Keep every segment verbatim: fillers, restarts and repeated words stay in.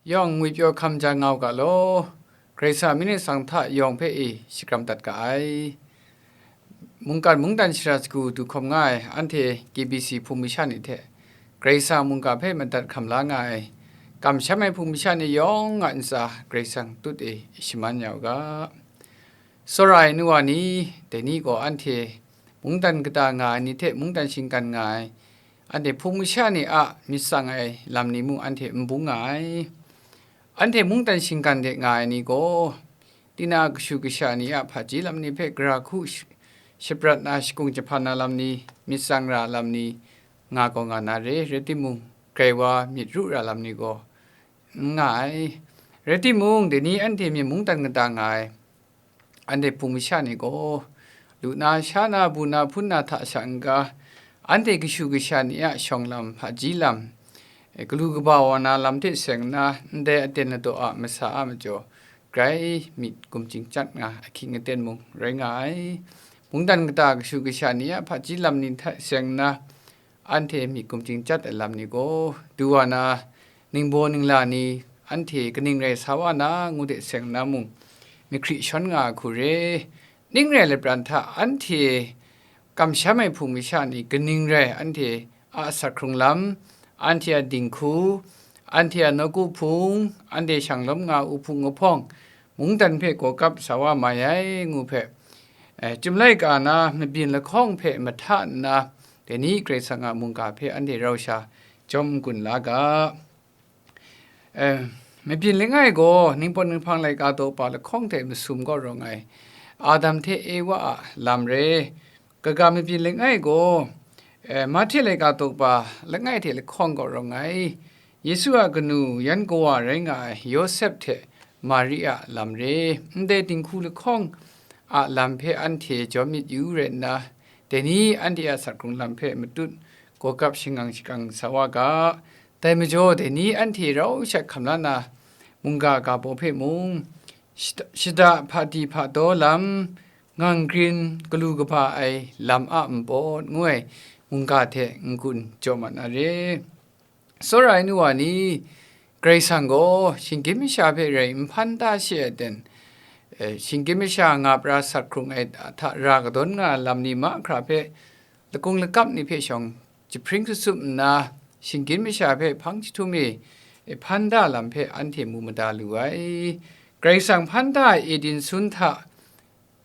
Yawng ngwipyaw hkam ja nga u ga law, Karai Kasang myit ni tsang hta yawng hpe e shakram dat ga ai. Mungkan mungdan shara sagu du hkawm nga ai anhte K B C hpung masha ni hte Karai Kasang mungga hpe madat hkam la nga ai, kamsham ai hpung masha ni yawng a ntsa Karai Kasang tut e shaman ya u ga. Tsawra ai nu wa ni, dai ni gaw anhte mungdan kata nga ai ni hte mungdan shinggan nga ai, anhte hpung masha ni a myit tsang ai lam ni mung anhte n bung nga ai. Anhte mungdan shinggan de nga ai ni gaw, tinang a kashu kasha ni a hpaji lam ni hpe gara hku sh-, shaprat na, shakung jahpan na lam ni, myit tsang ra lam ni, nga gaw nga na re, rai timung, grai wa myit ru ra lam ni gaw n nga ai. Rai timung, dai ni anhte myi mungdan kata nga ai, anhte hpung masha ni gaw, lu na, sha na, bu na, hpun na hta sha n-ga, anhte kashu kasha ni a shawng lam, hpaji lam, e, galu kaba wa na lam hte seng nna, ndai aten ladaw a masa a majaw, grai myit gumjing chyat nga ahkying aten mung rai nga ai. Mungdan kata kashu kasha ni a hpaji lam ni hta seng nna, anhte myit gumjing chyat ai lam ni gaw, du wa na, ningbaw ningla ni, anhte kaning rai sa wa na, ngu de seng nna mung, mahkri shawn nga ai hku re. Ning rai lapran hta anhte kamsham ai hpung masha ni kaning rai anhte a asak hkrung lam, anhte a dinghku, anhte a nawku hpung, anhte shang lawm nga u hpung gahpawng, mungdan hpe gawkap sa wa mai ai, ngu hpe, eh, Chyum laika na mabyin lahkawng hpe mahta nna, dai ni Karai Kasang a mungga hpe anhte rau sha jawm n-gun la ga. Eh, mabyin langai gaw Ningpawt Ninghpang laika daw pa lahkawng hte masum gaw rawng ai, Adam hte Ewa a lam re. Kaga mabyin langai gaw, eh, Mahte laika daw pa langai hte lahkawng gaw rawng ai, Yesu a kanu yan kawa rai nga ai Yawsep hte Mari a lam re. Ndai dinghku lahkawng a lam hpe anhte jawm myit yu rai nna, dai ni anhte a asak hkrung lam hpe matut gawkap shangang shakang sa wa ga. Dai majaw, dai ni anhte rau shat hkam la na, mungga ga baw hpe mung, shada, shada hpadi hpadaw lam, ngang grin galu kaba ai lam a npawt ngu ai mungga hte n-gun jaw mat na re. Tsawra ai nu wa ni, Karai Kasang gaw shinggyim masha hpe rai n hpan ta she ai ten, eh, shinggyim masha nga pra sat hkrung ai hta ra kadawn nga ai lam ni mahkra hpe, lakung lakap ni hpe shawng jahpring sutsup nna, shinggyim masha hpe hpang jahtum e, e hpan da lam hpe anhte mu mada lu ai. Karai Kasang hpan da ai Eden sun hta,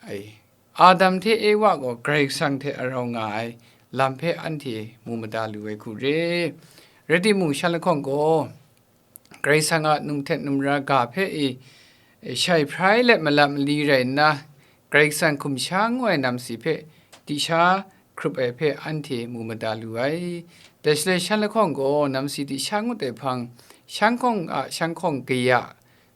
ai, Adam hte Ewa gaw Karai Kasang hte a rau nga ai lam hpe anhte mu mada lu ai hku re. Rai timung, shan lahkawng gaw, Karai Kasang a num htet num ra ga hpe e, e, shai hprai let malap mali rai nna, Karai Kasang hkum sha ngu ai namsi hpe di sha hkrup ai hpe anhte mu mada lu ai. Dai shaloi shan lahkawng gaw namsi di sha ngut ai hpang, shanhkawng a shanhkawng kaya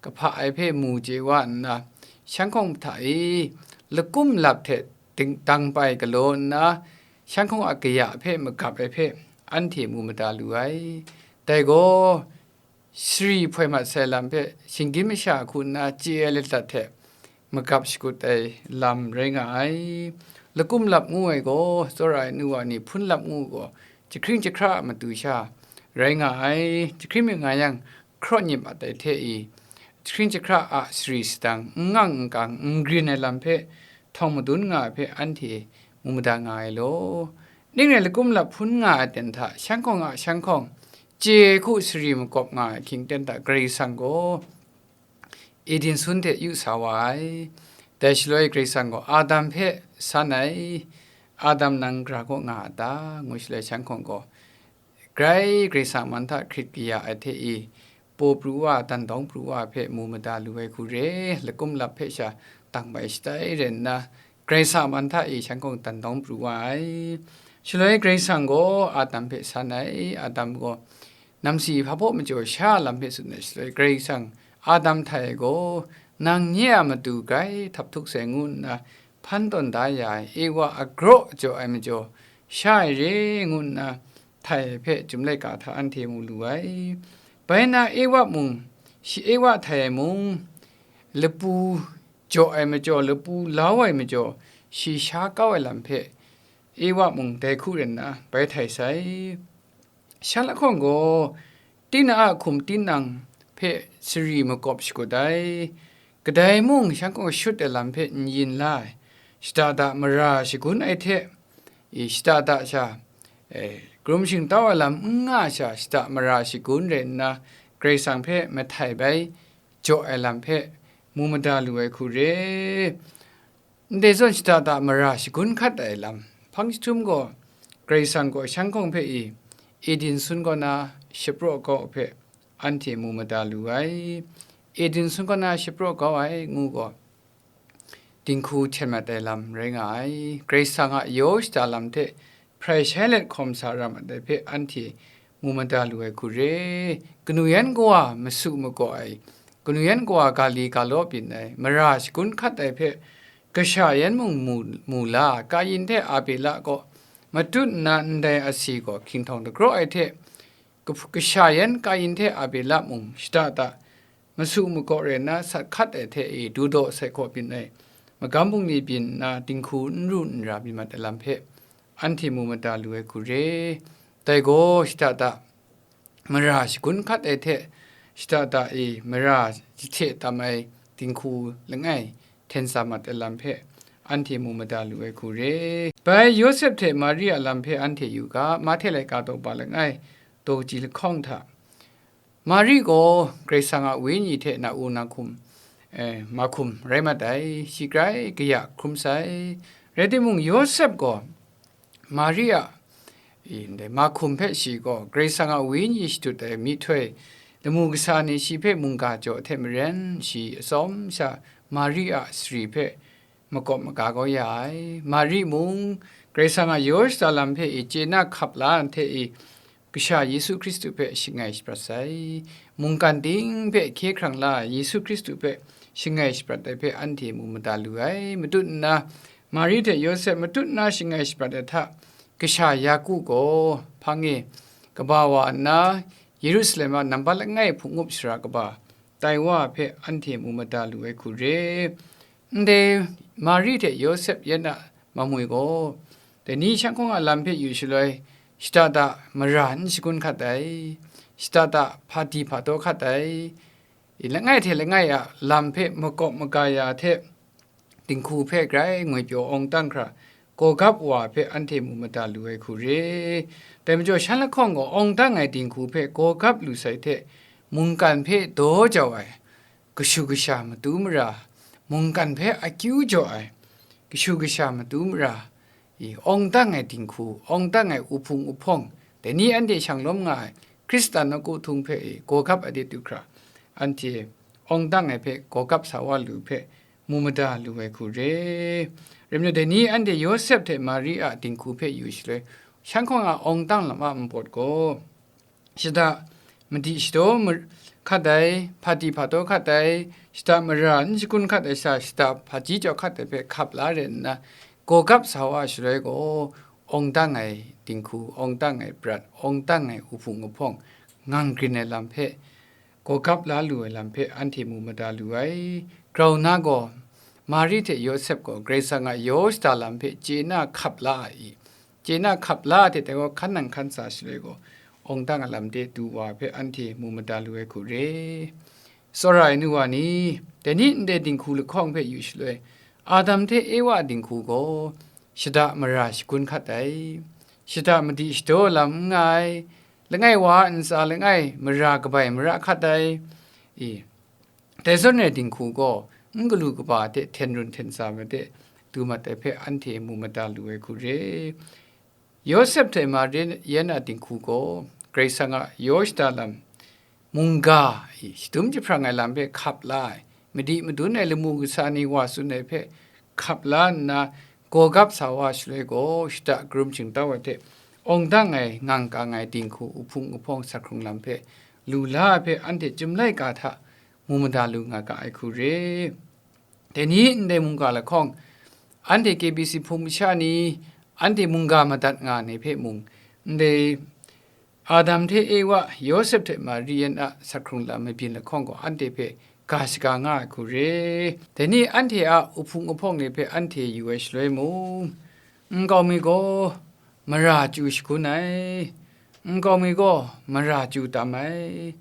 kahpa ai hpe mu chye wa nna, shanhkawng hta e lakum lap hte ding-, dang pai galaw nna, shanhkawng a kaya hpe magap ai hpe anhte mu mada lu ai. Dai gaw, sari hpoi mat sai lam hpe shinggyim masha hku nna chye ai ladat hte magap shakut ai lam rai nga ai. Lakum lap ngu ai gaw, tsawra ai nu wa ni hpun lap ngu gaw, jahkring jahkra a matu sha rai nga ai. Jahkring myit nga yang, hkraw nyip mat ai hte i, jahkring jahkra a sari sadang, n ngang n kang, n grin ai lam hpe htawng madun nga ai hpe anhte mu mada nga ai law. Ning rai lakum lap hpun nga ai aten hta, shanhkawng a shanhkawng, chye ai hku sari makawp nga ai hkying ten hta Karai Kasang gaw Eden sun hte yu sa wa ai. Dai shaloi Karai Kasang gaw Adam hpe san ai, Adam, nang gara kaw nga a ta? ngu shaloi, shanhkawng gaw, Grai, Karai Kasang man hta hkrit kaya ai hte i, paw pru wa, dan dawng pru wa hpe mu mada lu ai hku re, lakum lap hpe sha dang bai shatai rai nna, Karai Kasang man hta i shanhkawng dan dawng pru wa ai. Shaloi Karai Kasang gaw Adam hpe san ai. Adam gaw namsi hpa baw majaw sha lam hpe tsun ai shaloi, Karai Kasang Adam htai ai gaw, nang nye a matu grai htap htuk sai ngu nna hpan tawn da ya ai, Ewa a graw jaw ai majaw sha ai re, ngu nna htai ai hpe Chyum laika hta anhte mu lu ai. Bai nna Ewa mung, shi Ewa htai ai mung, lapu jaw ai majaw, lapu lau ai majaw, shi sha kau ai lam hpe, Ewa mung dai hku rai nna bai htai sai. Shan lahkawng gaw, tinang a hkum tinang, hpe sari makawp shakut ai. Kadai mung shanhkawng shut ai lam hpe n yin la ai. Shada da mara shagun ai hte, i, shada da sha, e, krum shingtau ai lam n nga sha, shada mara shagun rai nna, Karai Kasang hpe mahtai bai jaw ai lam hpe mu mada lu ai hku re. Ndai zawn shada da mara shagun hkat ai lam, hpang jahtum gaw, Karai Kasang gaw shanhkawng hpe i, Eden sun kaw na shapraw kau hpe anhte mu mada lu ai. Eden sun kaw na shapraw kau ai ngu gaw, dinghku hten mat ai lam rai nga ai. Karai Kasang a yaw shada lam hte hprai shai let hkawm sa ra mat ai hpe anhte mu mada lu ai hku re. Kanu yan kawa masu makaw ai, kanu yan kawa ga li ga law byin ai, mara shagun hkat ai hpe kasha yan mung mu, mu la, Kayin hte Abela kaw matut nna ndai asi gaw hkinghtawn dagraw ai hte, kahpu-, kasha yan Kayin hte Abela mung shada da, masu makaw rai nna sat hkat ai hte e, dudaw sai hkaw byin ai, magam bungli byin nna dinghku n ru n ra byin mat ai lam hpe, anhte mu mada lu ai hku re. Dai gaw shada da mara shagun hkat ai hte, shada da e mara jahte tam ai dinghku langai hten sa mat ai lam hpe, anhte mu mada lu ai hku re. Bai Yawsep hte Mari a lam hpe anhte yu ga, Mahte laika daw ba langai daw kaji lahkawng hta, Mari gaw Karai Kasang a Wenyi hte na u na hkum, eh, mahkum rai mat ai, shi grai kaya hkrum sai. Rai timung, Yawsep gaw Mari a, i, ndai mahkum hpe shi gaw Karai Kasang a Wenyi shadut ai myihtoi lamu kasa ni shi hpe mungga jaw hte maren, shi atsawm sha Mari a sari hpe makawp maga kau ya ai. Mari mung, Karai Kasang a yaw shada lam hpe i chye na hkap la ai hte i, Kasha Yesu Hkristu hpe shangai shaprat sai. Mungkan ting hpe hkye hkrang la ai Yesu Hkristu hpe shangai shaprat ai hpe anhte mu mada lu ai. Matut nna, Mari hte Yawsep matut nna shangai shaprat ai hta, Kasha Yaku gaw hpang e kaba wa nna, Yerusalem a nambat langai hpung up sara kaba tai wa hpe anhte mu mada lu ai hku re. Ndai Mari hte Yawsep yan a mamwi gaw, dai ni shanhkawng a lam hpe yu shaloi, shada da mara n shagun hkat ai, shada da hpadi hpataw hkat ai, langai hte langai a lam hpe makawp maga ya hte, dinghku hpe grai ngwipyaw awng tang hkra, gawgap wa hpe anhte mu mada lu ai hku re. Dai majaw, shan lahkawng gaw awng tang ai dinghku hpe gawgap lu sai hte, mungkan hpe daw jau ai, kashu kasha matu mara, mungkan hpe akyu jaw ai, kashu kasha matu mara, i, awng tang ai dinghku, awng tang ai uhpung uhpawng, dai ni anhte shang lawm nga ai Hkristan nawku htung hpe i, gawgap ai de du hkra, anhte awng tang ai hpe gawgap sa wa lu hpe, mu mada lu ai hku re. Rai nme law, dai ni anhte Yawsep hte Mari a dinghku hpe yu shaloi, shanhkawng a awng tang lam a npawt gaw, shada madi shadaw mar-, hkat ai, hpadi hpataw hkat ai, shada mara n shagun hkat ai sha, shada hpaji jau hkat ai hpe hkap la rai nna, gawgap sa wa shaloi gaw, awng tang ai dinghku, awng tang ai prat, awng tang ai uhpung uhpawng, ngang grin ai lam hpe, gawgap la lu ai lam hpe anhte mu mada lu ai. Grau na gaw, Mari hte Yawsep gaw Karai Kasang a yaw shada lam hpe chye na hkap la ai i, chye na hkap la ai hte dai gaw hkan nang hkan sa shaloi gaw, awng tang a lam de du wa hpe anhte mu mada lu ai hku re. Tsawra ai nu wa ni, dai ni ndai dinghku lahkawng hpe yu shaloi, Adam hte Ewa a dinghku gaw, shada mara shagun hkat ai, shada madi shadaw lam n nga ai, langai wa a ntsa langai mara kabai mara hkat ai, i, dai zawn rai dinghku gaw, n galu kaba hte hten run hten sa made du mat ai hpe anhte mu mada lu ai hku re. Yawsep hte Mari yan a dinghku gaw, Karai Kasang a yaw shada lam, mungga, i, shadum jahprang ai lam hpe hkap la ai, madi madun ai lamu kasa ni wa tsun ai hpe hkap la nna, gawgap sa wa shaloi gaw, shada karum shingtau ai hte awng dang ai, ngang kang ai dinghku uhpung uhpawng sa hkrung lam hpe lu la ai hpe anhte Chyum laika hta mu mada lu nga ga ai hku re. Dai ni ndai mungga lahkawng, anhte K B C hpung masha ni, anhte mungga madat nga ai hpe mung, ndai Adam hte Ewa, Yawsep hte Mari yan a sa hkrung lam mabyin lahkawng gaw anhte hpe ga shaga nga ai hku re. Dai ni anhte a uhpung uhpawng ni hpe anhte yu ai shaloi mung, nkau mi gaw mara chyu shagun ai, nkau mi gaw mara chyu tam ai,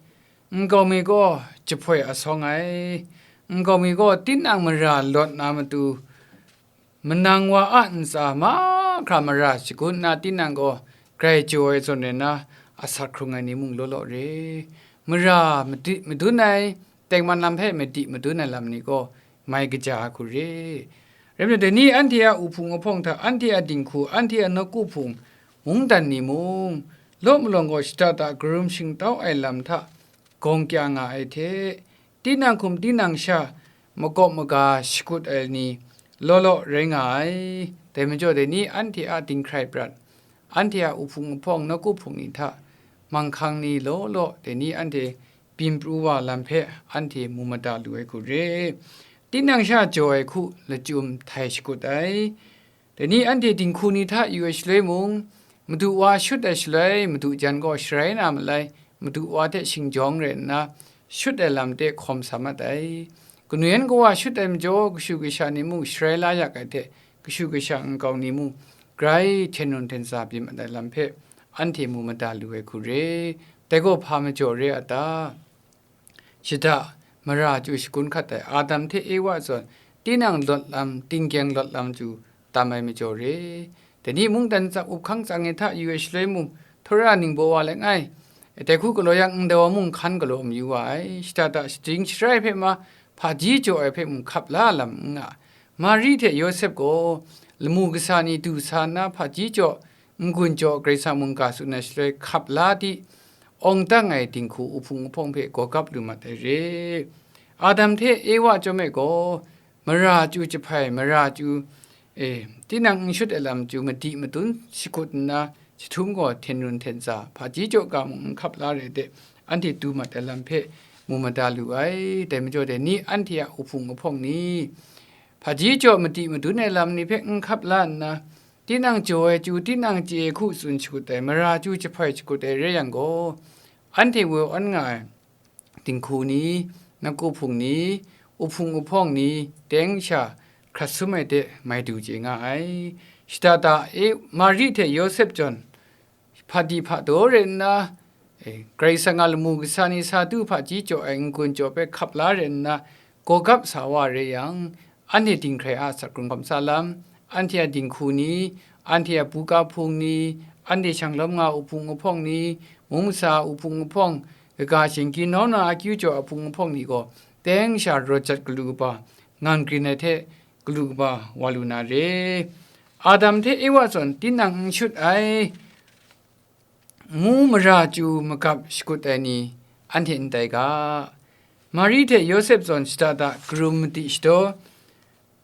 Nkau mi gaw jahpoi asawng ai, nkau mi gaw tinang mara lawt na matu, manang wa a ntsa mahkra mara shagun nna tinang gaw grai jaw ai zawn rai nna, asak hkrung ai ni mung law law re. Mara madi madun ai, tengman lam hpe madi madun ai lam ni gaw mai kaja ai hku re. Rai nme, dai ni anhte a uhpung ahpawng hta, anhte a dinghku, anhte a nawku hpung, mungdan ni mung, law malawng gaw shada da karum shingtau ai lam hta gawng kya nga ai hte, tinang hkum tinang sha makawp maga shakut ai ni law law rai nga ai. Dai majaw, dai ni anhte a dinghkrai prat, anhte a uhpung ahpawng nawku hpung ni hta manghkang ni law law, dai ni anhte byin pru wa lam hpe anhte mu mada lu ai hku re. Tinang sha jaw ai hku lachyum htai shakut ai. Dai ni anhte dinghku ni hta yu ai shaloi mung, madu wa shut ai shaloi, madu jan gaw sharai na malai, madu wa hte shingjawng rai nna, shut ai lam de hkawm sa mat ai. Kanu yan kawa shut ai majaw, kashu kasha ni mung sharai la yak ai hte, kashu kasha nkau ni mung grai hten run hten tsa byin mat ai lam hpe, anhte mu mada lu ai hku re. Dai gaw hpa majaw re a ta? Shada, mara chyu shagun hkat ai Adam hte Ewa zawn, tinang lawt lam, tinggyeng lawt lam chyu tam ai majaw re. Dai ni mungdan tsap up hkang tsang e hta yu ai shaloi mung, htawra ningbaw wa langai, dai hku galaw yang ndai wa mung hkan galaw mayu wa ai. Shada da shajing sharai hpe ma, hpaji jaw ai hpe mung hkap la lam n nga. Mari hte Yawsep gaw lamu kasa ni du sa nna hpaji jaw, n-gun jaw Karai Kasang mungga tsun ai shaloi hkap la di, awng dang ai dinghku uhpung ahpawng hpe gawgap lu mat ai re. Adam hte Ewa chyawm e gaw, mara chyu jahpai, mara chyu, e, tinang n shut ai lam chyu madi madun shakut nna, jahtum gaw hten run hten tsa, hpaji jaw ga mung n hkap la re de, anhte du mat ai lam hpe mu mada lu ai. Dai majaw, dai ni anhte a uhpung ahpawng ni, hpaji jaw madi madun ai lam ni hpe n hkap la nna, tinang jaw ai chyu, tinang chye hku tsun shakut ai, mara chyu jahpai shakut ai rai yang gaw, anhte woi awn nga ai dinghku ni, nawku hpung ni, uhpung ahpawng ni, teng sha hkrat sum ai de mai du chye nga ai. Shada da e, Mari hte Yawsep zawn, hpadi hpadaw rai nna, e, Karai Kasang a lamu kasa ni sa du hpaji jaw ai n-gun jaw hpe hkap la rai nna, gawgap sa wa rai yang, anhte dinghkrai a asak hkrung hkawm sa lam, anhte a dinghku ni, anhte a buga hpung ni, anhte shanglawm nga uhpung ahpawng ni, mung masa uhpung ahpawng, kaga shingkyi nawng na akyu jaw ahpung ahpawng ni gaw, teng sha rawt jat galu kaba, ngang grin ai hte galu kaba wa lu na re. Adam hte Ewa zawn tinang n shut ai, ngu mara chyu magap shakut ai ni anhte n tai ga. Mari hte Yawsep zawn shada da karum madi shadaw,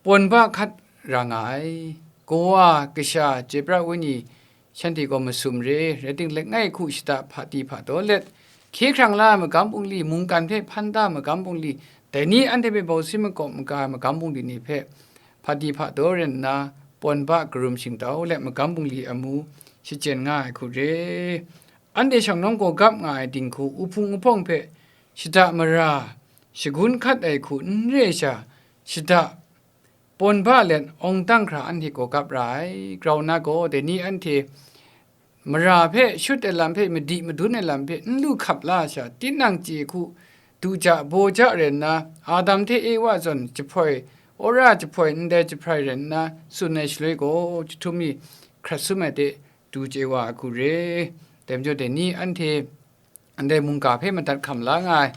pawn ba hkat ra nga ai. Kawa, Kasha, Chyoi Pra Wenyi, shanhte gaw masum re, rai ting, langai hku shada hpadi hpadaw let, hkye hkrang la ai magam bungli, mungkan hpe hpan da ai magam bungli, dai ni anhte hpe bausi makawp maga ai magam bungli ni hpe hpadi hpadaw rai nna, pawn ba karum shingtau let magam bungli amu shachyen nga ai hku re. Anhte shanglawm gawgap nga ai dinghku uhpung ahpawng hpe shada mara shagun hkat ai hku n re sha, shada pawn ba let awng dang hkra anhte gawgap ra ai. Grau na gaw, dai ni anhte mara hpe shut ai lam hpe, madi madun ai lam hpe n lu hkap la sha, tinang chye hku du ja, baw ja rai nna, Adam hte Ewa zawn jahpoi, wora jahpoi, ndai jahprai rai nna tsun ai shaloi gaw, jahtum mi hkrat sum ai de du chye wa ai hku re. Dai majaw, dai ni anhte ndai mungga hpe madat hkam la nga ai,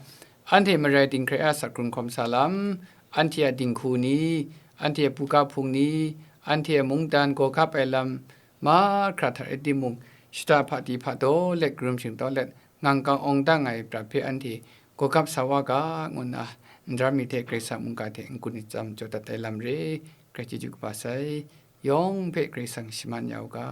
anhte marai dinghkrai a asak hkrung hkawm sa lam, anhte a dinghku ni, anhte a buga hpung ni, anhte a mungdan gawgap ai lam mahkra hta rai timung, shada hpadi hpadaw let, karum shingtau let, ngang kang awng dang ai prat hpe anhte gawgap sa wa ga, ngu nna, ndai mi hte Karai Kasang mungga hte n-gun itsam jaw dat ai lam re. Grai chyeju kaba sai. Yawng hpe Karai Kasang shaman ya u ga.